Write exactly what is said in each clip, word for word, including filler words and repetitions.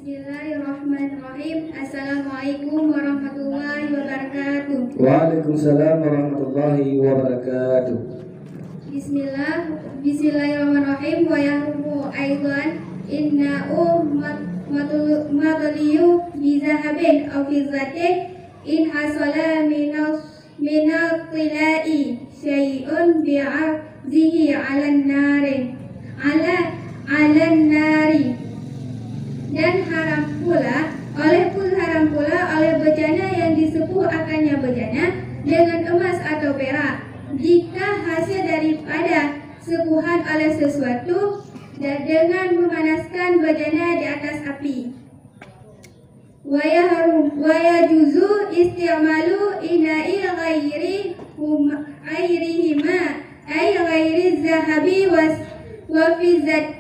Bismillahirrahmanirrahim. Assalamualaikum warahmatullahi wabarakatuh. Waalaikumsalam warahmatullahi wabarakatuh. Bismillah, Bismillahirrahmanirrahim. Wa yahrumu aidan inna'u mat-, matul-, matliyu bi zahabin aw fiddatin in hasala minas, minat tila'i syai'un bi'arzihi 'alan nari, 'ala, 'alan nari. Dan haram pula, oleh pun haram pula oleh bejana yang disepuh akannya bejana dengan emas atau perak, jika hasil daripada sepuhan oleh sesuatu dan dengan memanaskan bejana di atas api. Wa yahrum, wa yajuzu isti'malu ina'i ghairi hum-, ghairihima, ay ghairi zahabi was, wa fizzat,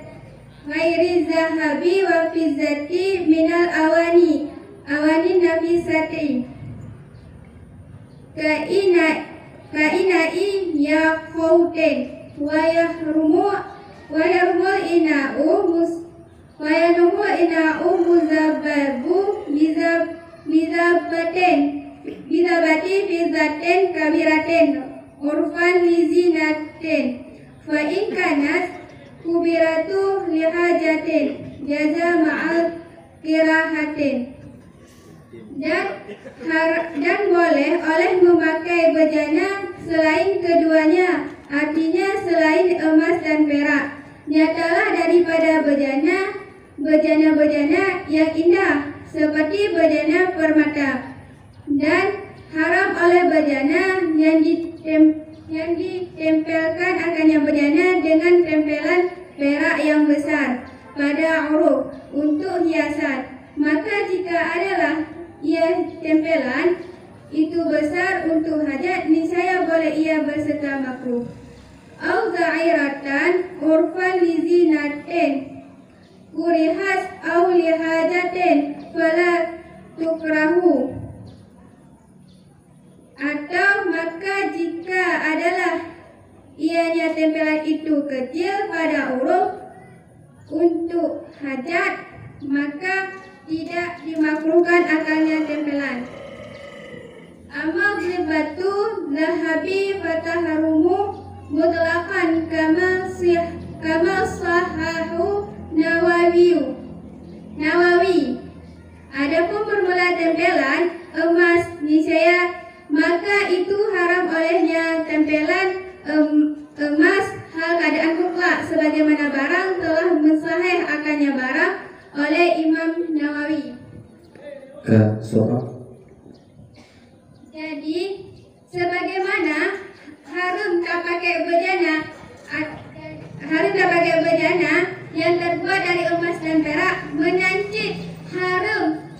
ghairi zahabi wa fizzati minal awani, awani nafisati. Ka ina, ka ina'i yaqutin, wa yahrumu, wa yahrumul ina'u mus-, Wa yahrumu ina'u muzabbabu bizab-, bizabbatin, bizabbati fiddatin kabiratin, urfan lizinatin. Fa in kanat kubiratu lihajatin, jaza ma'al kirahatin. Dan har-, dan boleh oleh memakai bejana selain keduanya, artinya selain emas dan perak. Nyatalah daripada bejana, bejana-bejana yang indah, seperti bejana permata. Dan haram oleh bejana yang ditem-, yang ditempelkan akannya bejana dengan tempelan perak yang besar pada uruf untuk hiasan. Maka jika adalah ia tempelan itu besar untuk hajat, niscaya boleh ia berserta makruh. Au za'iratan urfan lizinatin kurihat au lihajatin fala tukrahu. Atau maka jika adalah ianya tempelan itu kecil pada uruf untuk hajat, maka tidak dimakruhkan akalnya tempelan. Amma ghibatu zahabi fatahrumu mutlaqan kama sih-, kama sahahu Nawawi. Nawawi. Adapun formula tempelan emas niscaya, maka itu haram olehnya tempelan em-, emas hal keadaan mutlak, sebagaimana barang telah mensahih akannya barang oleh Imam Nawawi. Ka, soal. Jadi, sebagaimana haram tapakai bejana, at-, haram tapakai bejana yang terbuat dari emas dan perak, meunan cit haram,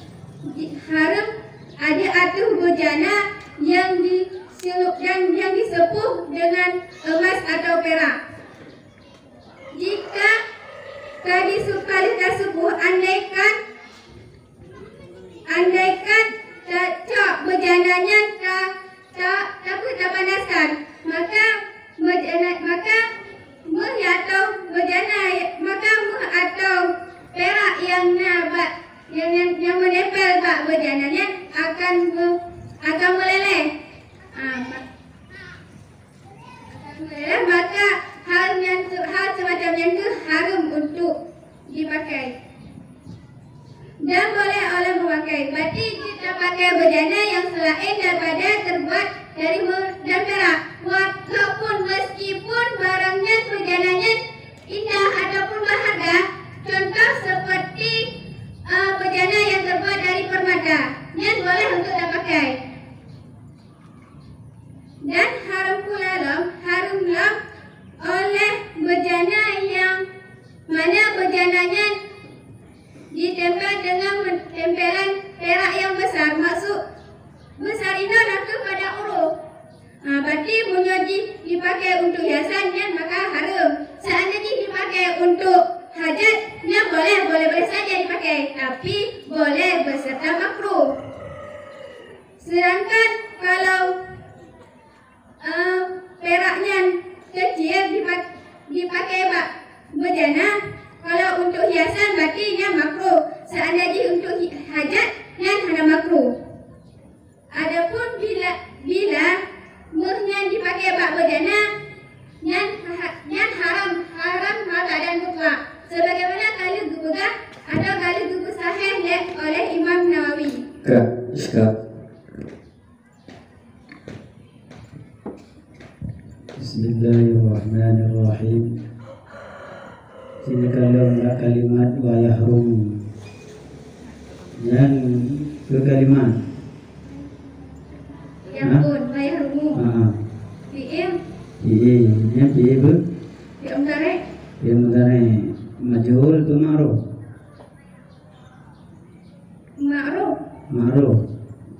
haram ada ateuh bejana yang diselup dan yang disepuh dengan emas atau perak. Jika ka disu-, ka disepuh, andaikan Andaikan tacok bejana nyan ta, ta, ta, tapanaskan, maka bejana, maka méuh atau bejana, maka méuh atau perak nyang na bak, nyang, nyang, nyang meunempel bak bejana nyan akan me-, akan meuleleh. Ah, ma-, Maka hal nyan tu, hal semacam nyan tu haram untuk dipakai. Dan boleh oleh memakai. Berarti kita pakai bejana yang selain daripada terbuat dari me-, dan perak. Walaupun meskipun barang nyan, bejana nyan indah ataupun berharga, contoh seperti, eh, bejana yang terbuat dari permata, nyan boleh untuk dipakai. Dan haram pula lom, haram lom oleh Sini kalau bak kalimat wa yahrumu. Nyan keu kalimat. Nyang Ha? Phôn, wa yahrumu. Ha, ha. Fi'il. Fi'il. Nyan fi'il apa? Fi'il mudhari'. Fi'il mudhari'. Majhul atau ma'ruf? Ma'ruf. Ma'ruf.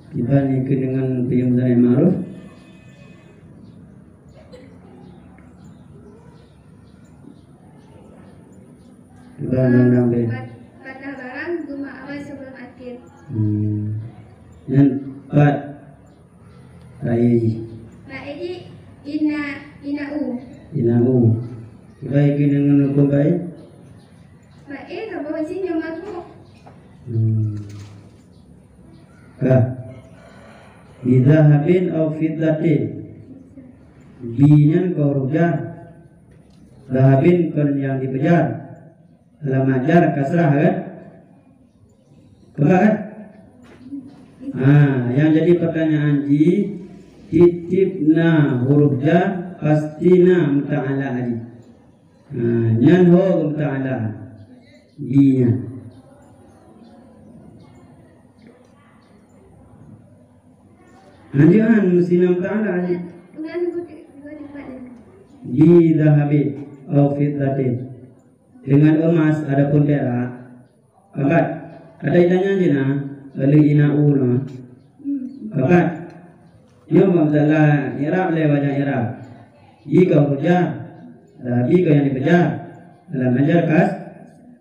Kiban ikut dengan fi'il mudhari' ma'ruf? Kiban undang-undang be. Pat-, patah barang, dua awai sebelum akhir. Hmm. Nyan pat. Baik. Baik, ina, ina'u. Ina'u. Baik, dengan hukum baik? Baik, apa sih yang masuk? Hmm. Ka. Bi dhahabin au fiddatin. Bi nyan ka huruf jar. Dhahabin kon nyang dipejar. Alamat jar kasrah kan? Peugah kan? Ha, yang jadi pertanyaan jih, tiep-tiep na huruf jar pasti na muta'allah jih. Ha, nyan ho muta'allah jih nyan. Hanjeuet han meusinan ta'ala jih. Bi dhahabin au fiddatin. Dengan emas adapun perak. Kabat. Ada itanya je na, lalu ina'u na. Kabat. Nyoe masalah i'rab lé wajah i'rab. Ji ka huruf jar. Dhahabi ka nyang dipejar. Dalam ajar kas,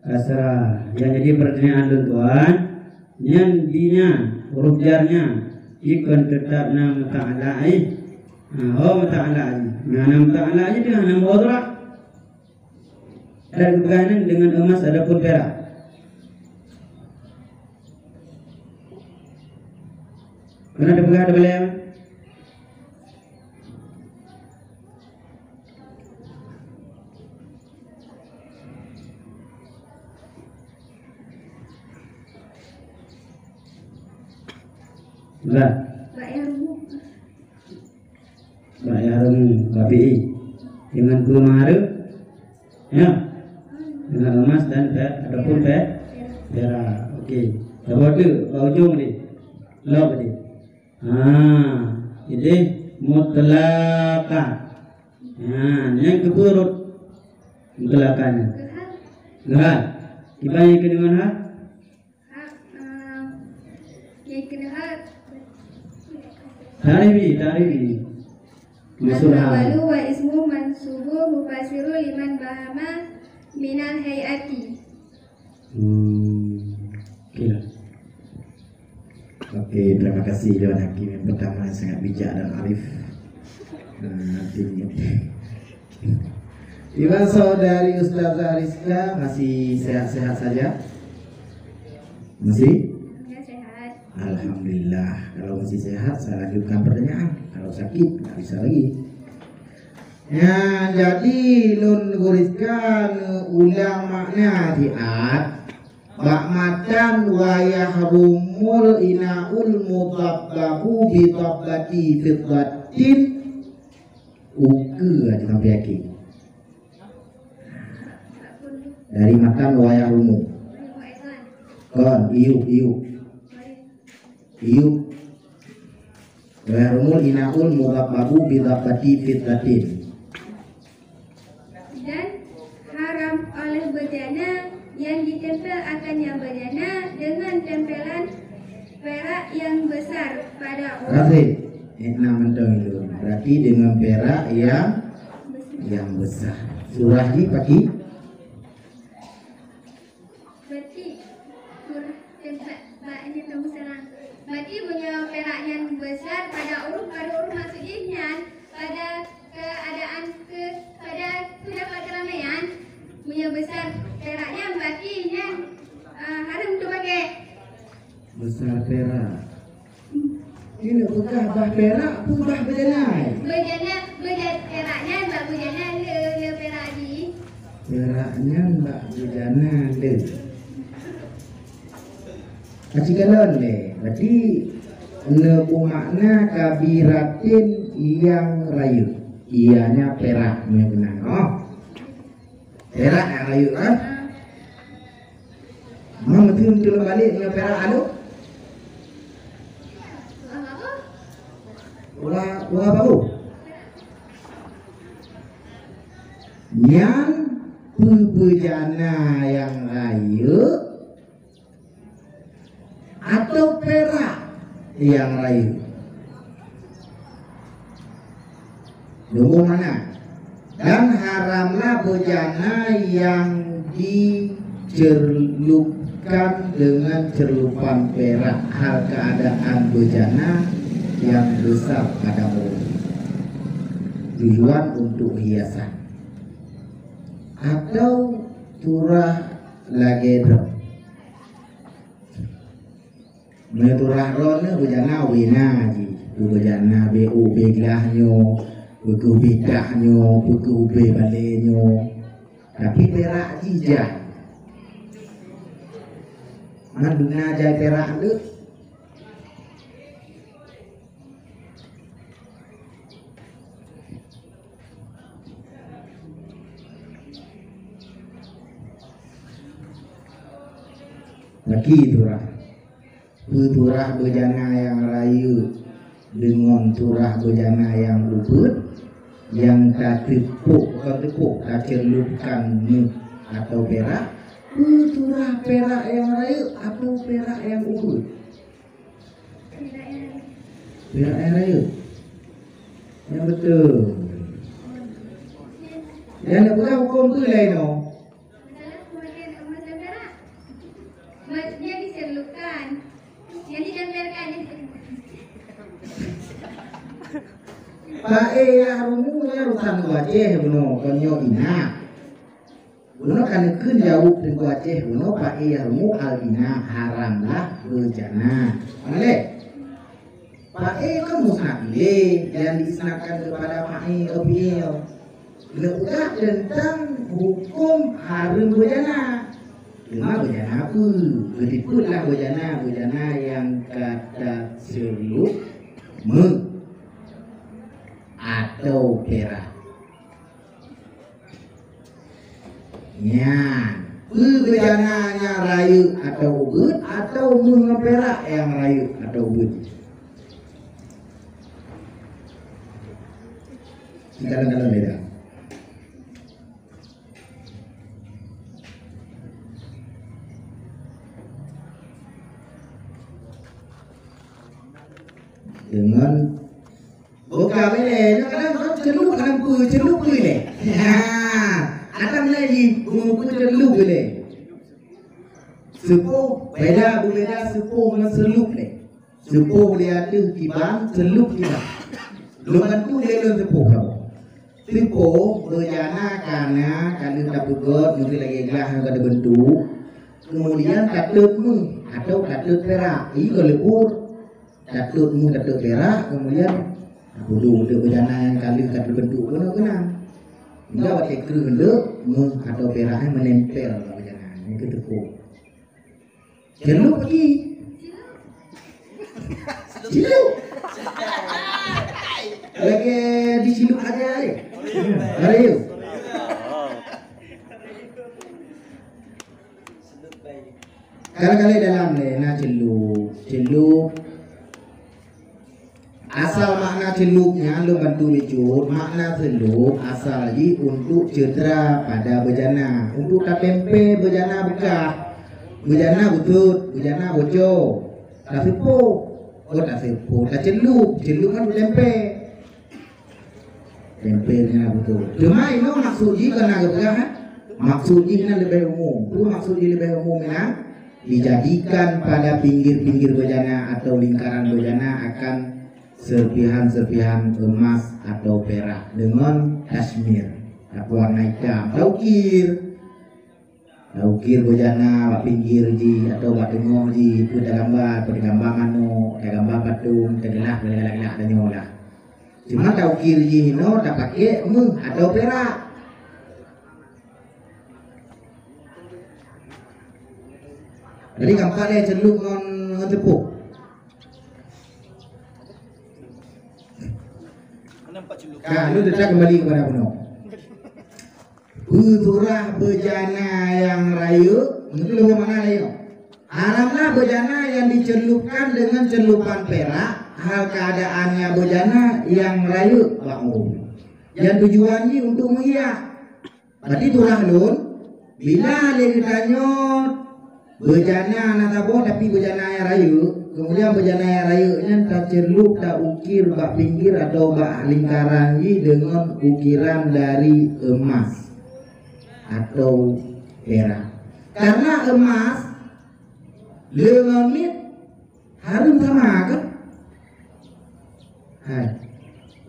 kasrah. Yang jadi pertanyaan lôn tuan, nyan di nyan, huruf jarnya, ikon tetap na muta'allah jih. Ha, ho muta'allah jih. Nah, na muta'allah jih teuh na mu'rab. Dan kepegangan dengan emas adapun perak. Pernah dipegang ada beliau? Lah. Bak yahrumu, babi. Dengan peue meuhareuem? Ya. Dengan emas dan pe-, ataupun pe-, perak. Okey. Saboh tu, bak ujong ni. Lok ni. Ha, jadi mutlaqan. Ha, nyang keupeu rot mutlaqan nyan? Geuhal. Kiban nyang keuh deungon ha? Ha, eh, nyang keuh deungon ha? Ta'rifi, ta'rifi. Maksud ha. Al-awwalu wa ismu mansubu mufasiru liman bahama minal hayati. Hmm, okey lah. Okey, terima kasih Dewan Hakim yang pertama yang sangat bijak dan arif. Nah, nanti Iban saudari Ustazah Rizka masih sehat-sehat saja? Masih? Ya, sehat. Alhamdulillah. Kalau masih sehat, saya lanjutkan pertanyaan. Kalau sakit, tak bisa lagi. Ya, jadi lôn guruskan ulang makna siat. Bak matan wa yahrumul ina'ul mudabbabu bi dabbati fiddatin. Ukeue aja sampai akhir. Dari matan wa yahrumu. Kon, iyup, iyup. Iyup. Wa yahrumul ina'ul mudabbabu bi dabbati fiddatin. Dan haram oleh bejana yang ditempel akan yang bejana dengan tempelan perak yang besar pada orang. Rasid, eh, na mantong itu. Berarti dengan perak yang, yang besar. Surah ni pakai? Berarti surah tempat bak nyan kamu serang. Berarti meunyoe perak nyan besar pada ureueng, pada ureueng maksud jih nyan pada keadaan ke, pada pendapat keramaian, meunyoe besar perak nyan berarti nyan, ah, hareuem teupakè. Besar perak. Ini peugah bah perak, peugah bejana. Bejana, beja-, perak nyan bak bejana le, le perak jih. Perak nyan bak bejana le. Aci kalon le. Berarti neubeumakna kabiratin nyang rayeuk. Ianya perak nyang beuna. Oh. Perak nyang rayeuk kan? Meuteun-teun balek ngon perak anu? Ulah, ulah baru. Nyan peue beujana nyang rayeuk atau perak nyang rayeuk? Lumbung mana? Dan haramlah beujana yang dicelupkan dengan celupan perak, hal keadaan beujana yang besar pada mulut, tujuan untuk hiasan, atau turah lagèe droe. Meunyoe turah droeneuh beujana, ubé na jih. Beujana ubé, ubé glah nyoe, beukeuh ubé dah nyoe, beukeuh ubé balée nyoe. Tapi perak jih jai. Man beuna jai perak deuh. Laki turah. Peue turah beujana nyang rayeuk deungon turah beujana nyang ubeuet, nyang tateupok, kon teupok, taceulupkan méuh atau perak? Peue turah perak nyang rayeuk atau perak nyang ubeuet? Perak nyang rayeuk. Nyang beutôi. Nyang neupeugah hukôm peue laén nyoe? Paé yah rumu nyan urusan Teungku Aceh bunoe, kon nyoe inah. Bunoe ka neukheun jaweueb Teungku Aceh bunoe, paé yah rumu al-inah, haramlah beujana. Paham lé? Paé kan musnad ilée, yang diisnadkan kepada paé, fi'il. Neupeugah teuntang hukôm hareuem beujana. Teuma beujana peue? Geutipeuet lah beujana, beujana nyang ka taceulup méuh atau perak. Nyan, peue beujana nyang rayeuk atau ubeuet, atau méuh ngon perak nyang rayeuk atau ubeuet? Sikalon-kalon beda. Deungon Buka ilée, nyoe kadang ureuëng ceulup, kadang peue, ceulup peue ilée. Ha, ada mulai jih, buku ceulup ilée. Seupôh, beda, beubeda seupôh ngon seulup lé. Seupôh di ateueh kiban, seulup kiban. Lôn bantu lé lôn seupôh kamoe. Seupôh, beujana kana ka lheueh tapeugöt, mungken lagée glah nyang ka teubeuntuk. Kemudian tatot méuh atau tatot pirak. Ié ka leubur. Tatot méuh, tatot pirak, kemudian tapudu untuk beujana nyang ka lheueh ka teubeuntuk keunoe keunan. Hingga watée kreueh leuek, méuh atau pirak nyan meunempel bak beujana nyan keu teupok. Ceulup lagi. Ceulup. Lagée diceulup agai. Baru. Kala-kala dalam lé na ceulup. Ceulup. Asal makna ceulup nyan lôn bantu bacut, makna ceulup asal jih untuk ceutra pada beujana, untuk tatempé beujana beukah, beujana beutôt, beujana boco, taseupôh, oh taseupôh, taceulup, ceulup kan tatempé. Tempel nyan beutôi. Teuma inoe maksud jih kon na geupeugah, eh? Maksud jih nyan leubeh umum. Peue maksud jih leubeh umum nyan? Dijadikan pada pinggir-pinggir beujana atau lingkaran beujana akan serpihan-serpihan emas atau pirak deungon tasmir, tapewarna itam, taukir. Taukir beujana bak pinggir jih atau bak teungoh jih, peue tagambang, peue tagambang manok, tagambang patong, teugeulak, teugeulak, teugeulak tanyoe lah. Cuma taukir jih inoe tapaké méuh atau pirak. Jadi gampang lé ceulup ngon, ngon teupok. Nah, lôn teutab keumbali keupada bunoe. Peue surah beujana nyang rayeuk? Meukeue lôn makna rayeuk. Haramlah beujana yang dicelupkan dengan celupan perak, hal keadaannya beujana yang rayeuk bak ureueng. Yang tujuan jih untuk menghias. Berarti tulah lôn, bila lé geutanyoe beujana na saboh tapi beujana nyang rayeuk, kemudian beujana nyang rayeuk nyan tacelup, taukir bak pinggir atau bak lingkaran jih deungon ukiran dari emas atau perak. Karena emas le ngon miet hareuem sama kan? Hai,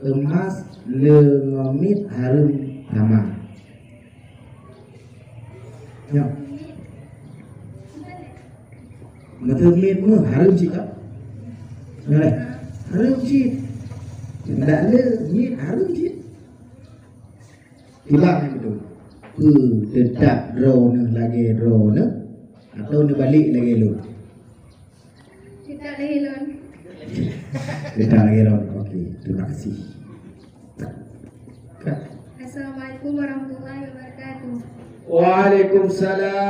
emas le ngon miet hareuem sama. Nyoe. Meuteumé meuh hareuem cit ka? Nyoe lé. Hareuem cit. Ndak le miet hareuem cit. Tiba nyang beutôi. Peue teutab droeneuh lagèe droeneuh atau neubalek lagèe lôn? Teutab lagèe lôn. Teutab lagèe lôn. Okey, terima kasih. Ka. Assalamualaikum warahmatullahi wabarakatuh. Waalaikumsalam.